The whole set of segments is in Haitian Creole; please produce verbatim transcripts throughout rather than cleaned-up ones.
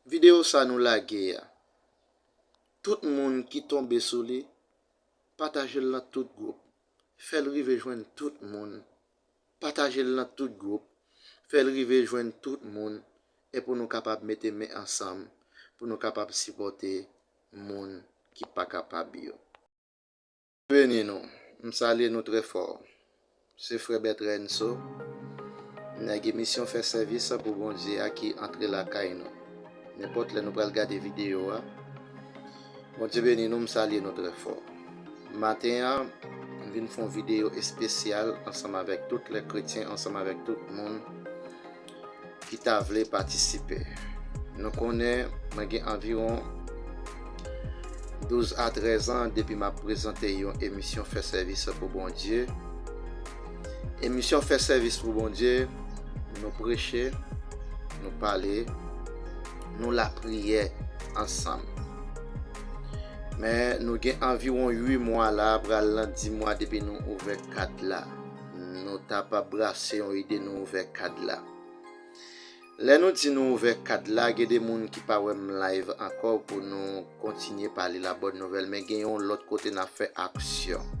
Videyo sa nou lage a, tout moun ki tonbe sou li, pataje l nan tout gwoup. Fè l rive jwenn tout moun. Pataje l nan tout gwoup. Fè l rive jwenn tout moun. E pou nou kapab mete men ansanm, pou nou kapab sipòte moun ki pa kapab yo. Beni nou. M salye nou trè fò. Se frè Bertrand Enso, nèg emisyon Fè Sèvis pou Bondye a ki antre lakay nou. Nenpòt lè nou pral gade videyo a, Bondye beni nou, m salye nou trè fò. Maten an, m vin fè yon videyo espesyal ansanm avèk tout lè kretyen, ansanm avèk tout moun ki ta vle patisipe. Nou konnen mwen gen anviwon douz a trèz an depi m ap prezante yon emisyon Fè Sèvis pou Bondye. Emisyon Fè Sèvis pou Bondye, nou preche, nou pale, nou lapriyè ansanm. Men nou gen anviwon uit mwa la, pral nan dis mwa depi nou ouvè kad la. Nou ta pa brase yon ide, nou ouvè kad la. Lè nou di nou ouvè kad la, gen de moun ki pa wè m live ankò pou nou kontinye pale la bòn nouvèl, men gen yon lòt kote n ap fè aksyon.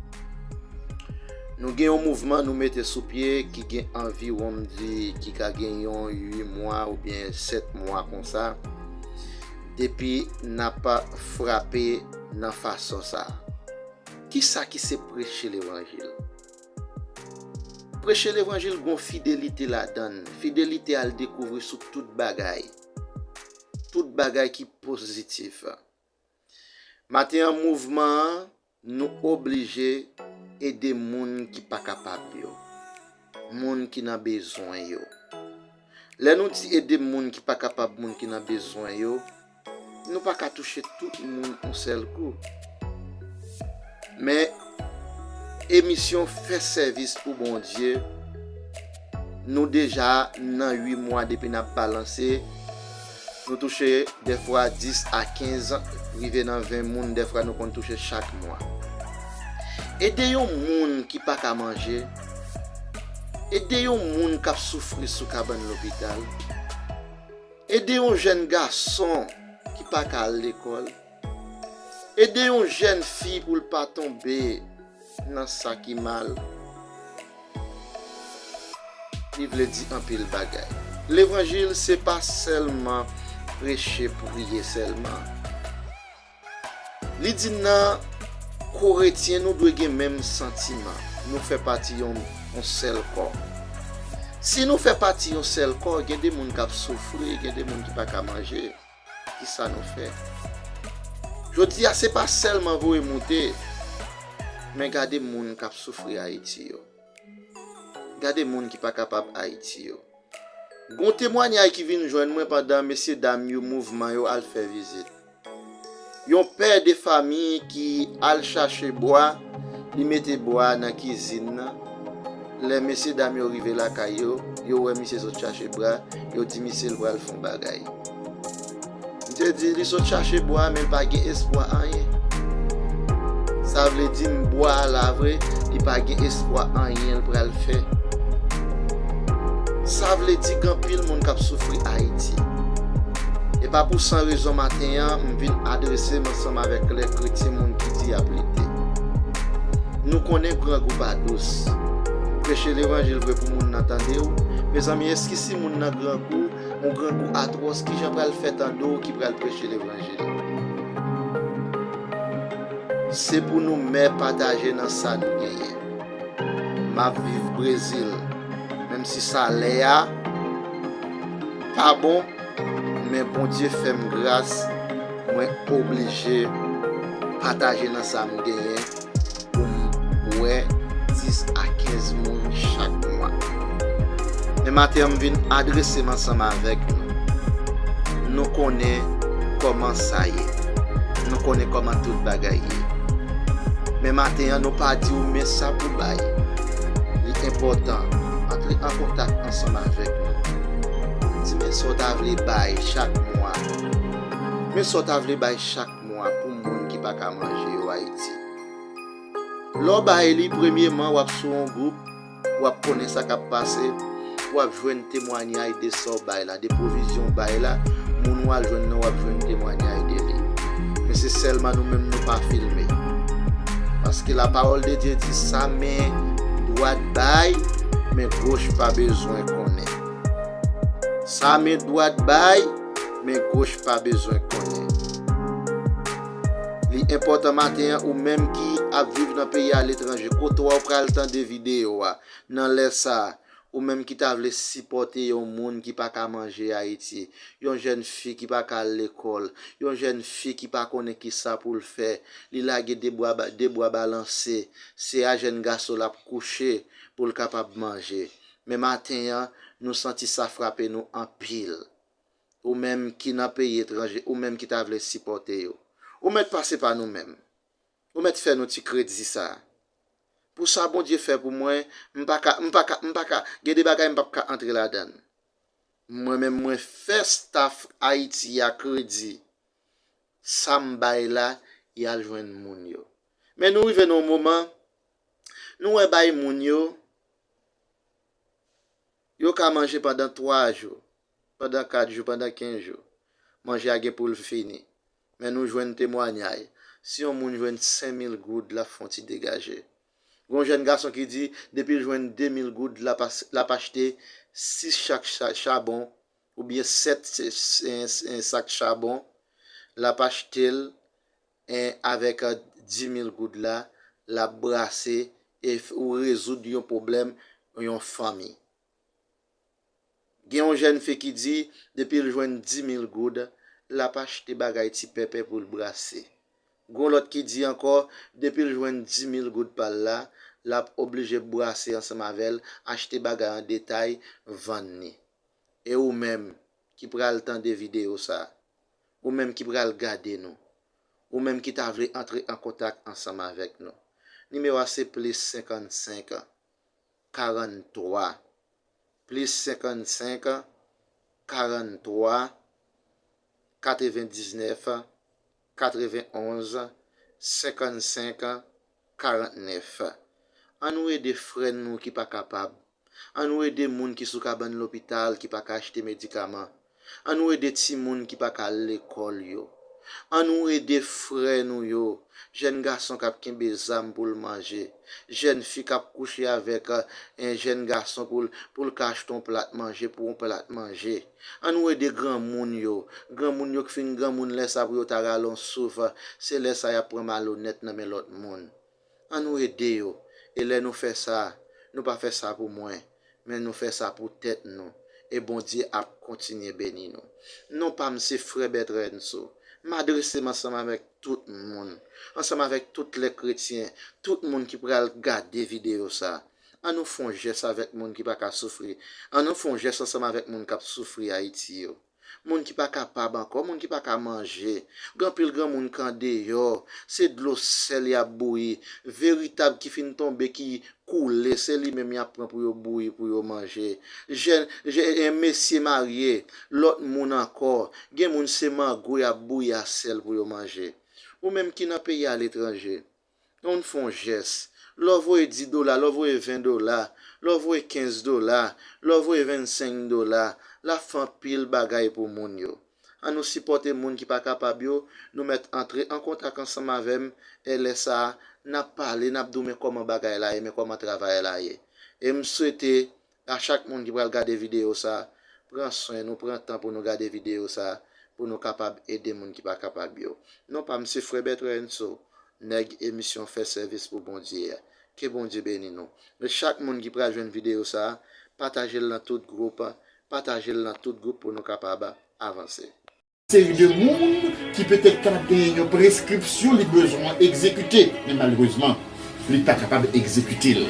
Nou gen yon mouvman nou mete sou pye ki gen anviwon, m di, ki ka gen yon uit mwa oubyen sèt mwa konsa, depi n ap frape nan fason sa a. Kisa ki se preche levanjil? Preche levanjil gon fidelite ladan l. Fidelite al dekouvri sou tout bagay. Tout bagay ki pozitif. Maten an, mouvman an, nou oblije ede moun ki pa kapab yo, moun ki nan bezwen yo. Lè nou di ede moun ki pa kapab, moun ki nan bezwen yo, nou pa ka touche tout moun yon sèl kou. Men, emisyon Fè Sèvis pou Bondye, nou deja nan uit mwa depi n ap balanse. Nou touche dèfwa dis a kenz, rive nan ven moun, dèfwa nou konn touche chak mwa. Ede yon moun ki pa ka manje. Ede yon moun k ap soufri sou kabann lopital. Ede yon jèn gason ki pa ka al lekòl. Ede yon jèn fi pou l pa tonbe nan sa ki mal. Li vle di anpil bagay. Levanjil se pa sèlman preche, priye sèlman. Li di nan Korentyen nou dwe gen menm santiman. Nou fè pati yon, yon sèl kò. Si nou fè pati yon sèl kò, gen de moun k ap soufri, gen de moun ki pa ka manje. Kisa nou fè? Jodi a, se pa sèlman voye moute, men gade moun k ap soufri Ayiti yo. Gade moun ki pa kapab Ayiti yo. Gon temwanyaj ki vin jwenn mwen pandan mesye dam yo mouvman yo al fè vizit. Yon pè de fanmi ki al chache bwa, li mete bwa nan kizin nan. Lè mesye dam yo rive lakay yo, yo wè misye sot chache bwa, yo di misye l pral fè yon bagay. M te di li sot chache bwa, men l pa gen espwa anyen. Sa vle di m bwa a la vre, li pa gen espwa anyen l pral fè. Sa vle di gen anpil moun k ap soufri Ayiti. E pa pou san rezon maten an, m vin adrese m ansanm avèk lè kretyen moun ki di y ap lite. Nou konnen grangou pa dous. Preche levanjil vre pou moun nan tande w. Mezanmi, eski si moun nan grangou, yon grangou atwòs, kijan pral fè tande w ki pral preche levanjil? Se pou nou mè pataje nan sa nou genyen. M ap viv Brezil, menm si salè a pa bon, men Bondye fè m gras, mwen oblije pataje nan sa m genyen pou m wè dis a kenz moun chak mwa. Men maten an, m vin adrese m ansanm avèk nou. Nou konnen kòman sa ye. Nou konnen kòman tout bagay ye. Men maten an, nou pa di w men sa pou bay. Li enpòtan. Antre an kontak ansanm avèk nou. Di men sa w ta vle bay chak mwa. Men sa w ta vle bay chak mwa pou moun ki pa ka manje yo Ayiti. Lè w bay li, premyeman, w ap sou yon gwoup, w ap konnen sa k ap pase, w ap jwenn temwanyaj de sa w bay la, de pwovizyon w bay la, Moun w al jwenn nan, w ap jwenn temwanyaj de li. Men se sèlman nou menm nou pa filme. Paske lapawòl de Dye di, sa men dwat bay, men goch pa bezwen konnen. Sa men dwat bay, men goch pa bezwen konnen. Li enpòtan maten an, ou menm ki ap viv nan peyi aletranje, kote w pral tande videyo a, nan lè sa a, ou menm ki ta vle sipòte yon moun ki pa ka manje Ayiti, yon jèn fi ki pa ka al lekòl, yon jèn fi ki pa konnen ki sa pou l fè, li lage de bwa ba-, de bwa balanse, se a jèn gason l ap kouche pou l kapab manje. Men maten an, nou santi sa frape nou anpil. Ou menm ki nan peyi etranje, ou menm ki ta vle sipòte yo. Ou mèt pase pa nou menm. Ou mèt fè nou ti kredi sa. Pou sa Bondye fè pou mwen, m pa ka, m pa ka, m pa ka, gen de bagay m p ap ka antre ladan l. Mwen menm, mwen fè staff Ayiti a kredi. Sa m bay la, y al jwenn moun yo. Men nou rive nan yon moman, nou wè bay moun yo, yo ka manje pandan twa jou, pandan kat jou, pandan kenz jou. Manje a gen pou l fini. Men nou jwenn temwanyaj. Si yon moun jwenn senk mil goud, l ap fè yon ti degaje. Gon jèn gason ki di, depi l jwenn de mil goud, l ap as-, l ap achte sis chak cha-, chabon, oubyen sèt se-, se-, se-, sak chabon, l ap achte l, en, avèk, eh, dis mil goud la, l ap brase e f-, ou rezoud yon pwoblèm yon fanmi. Gen yon jèn fi ki di, depi l jwenn dis mil goud, l ap achte bagay ti pèpè pou l brase. Gon lòt ki di ankò, depi l jwenn dis mil goud pa l la, l ap oblije brase ansanm avè l, achte bagay an detay, vann li. E ou menm ki pral tande videyo sa, ou menm ki pral gade nou, ou menm ki ta vle antre an kontak ansanm avèk nou, nimewo a se plis senkannsenk, karanntwa, plis senkannsenk, karanntwa, katrevendiznèf, katrevenonz, senkannsenk, karantnèf. Ann nou ede frè nou ki pa kapab. Ann nou ede moun ki sou kabann lopital ki pa ka achte medikaman. Ann nou ede timoun ki pa ka al lekòl yo. Ann nou ede frè nou yo, jèn gason k ap kenbe zam pou l manje, jèn fi k ap kouche avèk, eh, jèn gason pou l, pou l ka achte yon plat manje, pou yon plat manje. Ann nou ede granmoun yo, granmoun yo k fin granmoun lè sa pou yo ta rale yon souf, se lè sa y ap pran malonèt nan men lòt moun. Ann nou ede yo. E lè nou fè sa, nou pa fè sa pou mwen, men nou fè sa pou tèt nou. E Bondye ap kontinye beni nou. Non pa m se frè Bertrand Renso. M adrese m ansanm avèk tout moun, ansanm avèk tout lè kretyen, tout moun ki pral gade videyo sa. Ann nou fè yon jès avèk moun ki pa ka soufri. Ann nou fè yon jès ansanm avèk moun k ap soufri Ayiti yo. Moun ki pa kapab ankò, moun ki pa ka manje. Gen anpil granmoun k andeyò, se dlo sèl y ap bouyi. Veritab ki fin tonbe, ki koule, se li menm y ap pran pou yo bouyi, pou yo manje. Jèn, jè-, e mesye marye, lòt moun ankò. Gen moun se mango y ap bouyi a sèl pou yo manje. Ou menm ki nan peyi aletranje, ann fè yon jès. Lè w voye dis dola, lè w voye ven dola, lè w voye kenz dola, lè w voye vennsenk dola, l ap fè anpil bagay pou moun yo. Ann nou sipòte moun ki pa kapab yo, nou mèt antre an kontak ansanm avè m, e lè sa a, n ap pale, n ap di w men kòman bagay la ye, men kòman travay la ye. E m swete a chak moun ki pral gade videyo sa, pran swen nou, pran tan pou nou gade videyo sa, pou nou kapab ede moun ki pa kapab yo. Non pa m se frè Bertrand Renso, nèg emisyon Fè Sèvis pou Bondye a. Ke Bondye beni nou. E chak moun ki pral jwenn videyo sa, pataje l nan tout gwoup, pataje l nan tout gwoup pou nou kapab avanse. Seri de moun ki petèt ka genyen yon preskripsyon li bezwen egzekite, men malerezman, li pa kapab egzekite l.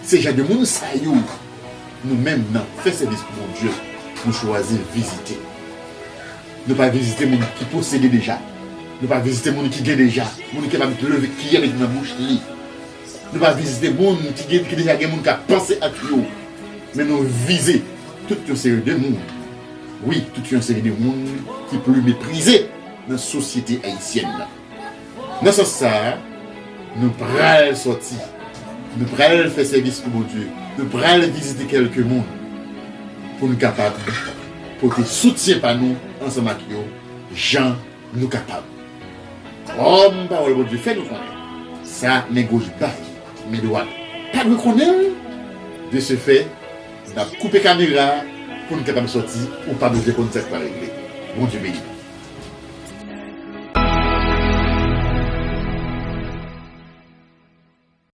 Se jan de moun sa yo, nou menm nan Fè Sèvis pou Bondye, nou chwazi vizite. Nou pa vizite moun ki posede deja. Nou pa vizite moun ki gen deja. Moun ki kapab leve kiyè met nan bouch li. Nou pa vizite moun ki gen, ki deja gen moun k ap panse ak yo. Men nou vize tout yon seri de moun. Wi, tout yon seri de moun ki pli meprize nan sosyete ayisyèn nan. Nan sans sa a, nou pral sòti. Nou pral fè sèvis pou Bondye. Nou pral vizite kèlke moun pou n kapab pote soutyen pa nou ansanm ak yo jan nou kapab. Kòm pawòl Bondye fè nou konnen, sa men goch bay, men dwat pa dwe konnen l. De ce fait, n ap koupe kamera a pou n kapab sòti, ou pa bezwen konn sa k pral regle. Bondye beni.